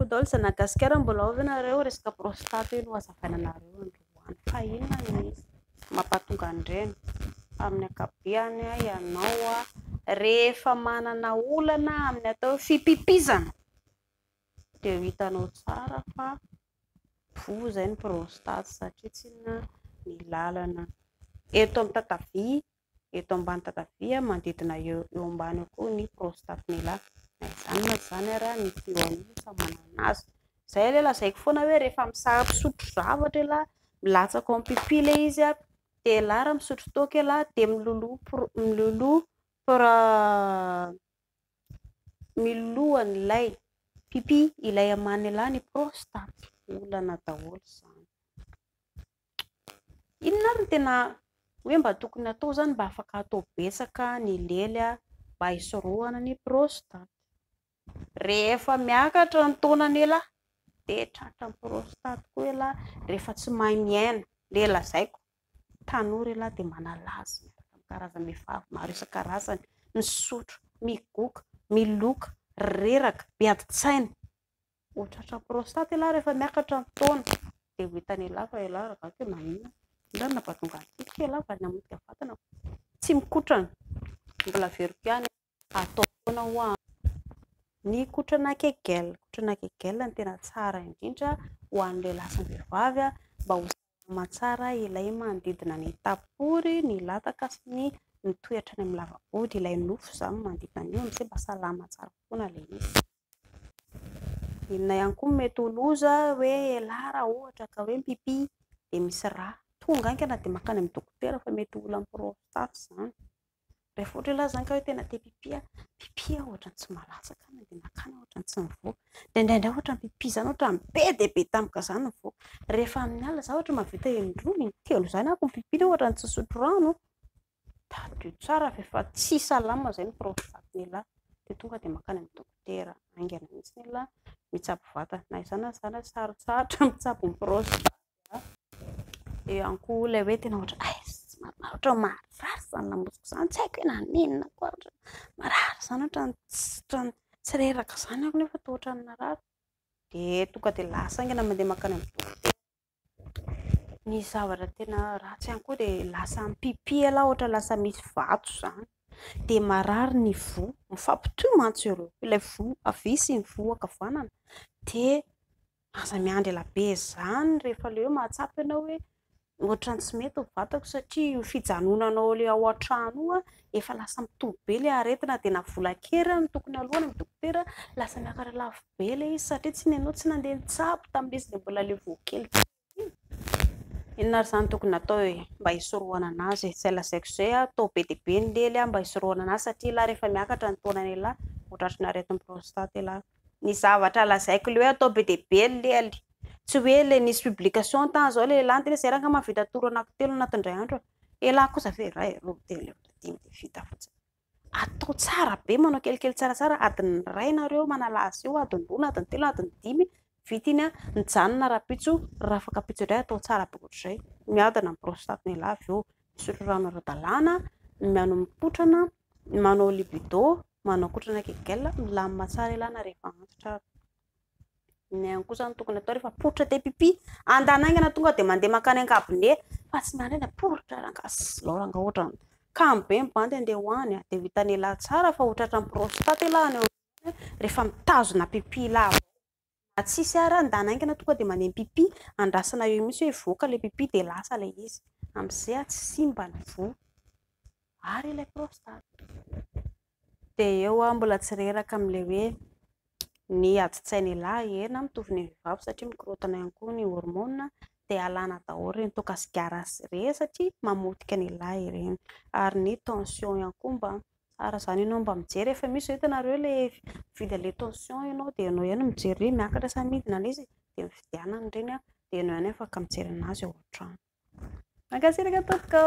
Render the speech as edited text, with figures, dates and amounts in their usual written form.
Coucou daholo zanak'i Gasikara, mbola ao ve nareo? Resaka prostate no hazavaina anareo androany. Fa inona ny mampatonga an'ireny? Amin'ny ankapobeny ianao rehefa manana olana amin'ny atao hoe fipipizana dia ho hitanao tsara fa voa izay ny prostate satria tsy inona ny lalana eto amin'ny tatavia, eto ambany tatavia manodidina eo eo ambany eo koa ny prostate-n'ialahy. Na izany na tsy izany ary ny filohan'io samy manana azy. Izay ilay lazaiko foana hoe rehefa misotro zavatra ialahy, milatsaka ao amin'ny pipi ilay izy, dia ialahy raha misotro toaka ialahy dia miloloha miloloha miloloha an'ilay pipi ilay aman'ialahy ny prostate. Olana daholo izany. Inona ary no tena hoe mba tokony atao izany mba afaka atao betsaka ny lely mba hisorohana ny prostate? Rehefa miakatra ny taonan'ialahy dia tratran'ny prostate koa ialahy rehefa tsy mahay miaina. Ilay lazaiko, tanora ialahy dia manalazy miaraka amin'ny karazam-behivavy maro isan-karazany, misotro, migoka, miloka, reraka, miady-tsaina. Ho tratran'ny prostate ialahy rehefa miakatra ny taona. Dia ho hitan'ialahy fa ialahy rangahy hoe maninona? Inona no nampatonga an'ity? Tsy ialahy va namotika vatana? Tsy mikotrana. Mbola averiko ihany, atao foana ho'a ny kotrana kegel. Kotrana kegel no tena tsara indrindra ho an'ny lehilahy sy ny vehivavy mba ho salama tsara ilay manodidina ny tapory, ny lataka sy ny mitoetra any amin'ny lava-body, ilay nofo izany manodidina an'io amin'izay mba salama tsara foana ilay izy. Inona ihany koa no mety ho loza hoe elah raha ohatra ka hoe mipipi dia misy rà. Tonga haingana dia mankany amin'ny dokotera fa mety ho olan'ny prostate izany. Rehefa ohatra elah izany ka hoe tena te pipi, pipi aho ohatran'ny tsy malatsaka na dia nankany aho ohatran'ny tsy mivoaka. Dia indraindray ohatra ny pipi izany ohatran'ny be dia be tampoka izany mivoaka. Rehefa amin'ny alina izaho ohatra mahavita indroa, intelo izany aho mipipi nefa ohatran'ny tsy nisotro rano. Tadidio tsara fa efa tsy salama izay ny prostate-n'ialahy dia tonga dia mankany amin'ny dokotera haingana mihitsy ialahy mitsabo vatana. Na izany na izany sarotsarotra mitsabo ny prostate. Eo ihany koa ilay hoe tena ohatra hay tsy marary ohatra marary izany lamosiko izany, tsy haiko hoe naninona koa ohatra marary izany ohatran'ny tsy reraka izany aho nefa toa ohatran'ny narary. Dia tonga dia lasa haingana mandeha mankany amin'ny dokotera. Ny zavatra tena ratsy ihany koa dia lasa mipipi ialahy ohatra lasa misy vato izany. Dia marary ny voa, mifampitohy mantsy ireo, ilay voa havia sy ny voa ankavanana. Dia aza miandry ela be izany rehefa ilay hoe mahatsapa ianao hoe ohatran'ny tsy mety ny vatako satria io fijanonanao ilay ao an-trano io efa lasa mitombo be ilay aretina dia na vola kely ary no tokony aloa any amin'ny dokotera lasa miakatra lafo be ilay izy satria tsy ianao tsy nandeha nitsabo tamin'izy ilay mbola ilay vao kely iny. Inona ary izany tokony atao e mba hisorohana an'azy e? Izay lazaiko izay atao be dia be ny lely mba hisorohana an'azy satria ialahy rehefa miakatra ny taonan'ialahy ho tratry ny aretin'ny prostate ialahy. Ny zavatra lazaiko ilay hoe atao be dia be ny lely, tsy hoe ilay nisy publication tany izao lehilahy niteny hoe izay rangahy mahavita tour anankitelo anatin'ny indray andro e. Elah kosa ve iray, roa, telo, efatra, dimy dia vita fotsiny. Atao tsara be, manao kelikely tsaratsara, adiny iray nareo manala azy eo, adiny roa na adiny telo na adiny dimy, vita iny an, mijanona rahampitso, rahafakampitso indray atao tsara be ohatr'izay. Miadana ny prostate-n'ialahy avy eo, misotro rano ara-dalàna, manao mikotrana, manao libido, manao kotrana kegel, milamina tsara ialahy na rehefa antitra ary. Inona ihany koa izany tokony atao rehefa poritra te pipi? Andana haingana tonga dia mandeha mankany an-cabinet fa tsy miandry eny poritra rangahy zao rangahy ohatran'ny kamo be ny bandy andeha ho any dia ho hitan'ialahy tsara fa ho tratran'ny prostate ialahy any aoriana rehefa mitazona pipi lava na tsisy ary andana haingana tonga dia mandeha mipipi andrasana eo mihitsy hoe hivoaka ilay pipi dia lasa ilay izy amin'izay tsy simba ny voa ary ilay prostate. Dia eo aho mbola tsy reraka amin'ilay hoe ny adin-tsain'ialahy hena mitovy ny vehivavy satria mikorontana ihany koa ny hormonina dia alana daholo ireny toaka sigara ireny satria mamotika an'ialahy ireny. Ary ny tension ihany koa mba tsara izany ianao mba mijery, efa misy izao hitanareo ilay mividy an'ilay tension ianao dia ianao ihany mijery hoe miakatra sa midina ilay izy dia mividianana ireny dia ianao ihany afaka mijery an'azy ao an-trano. Mankasitraka tompoko!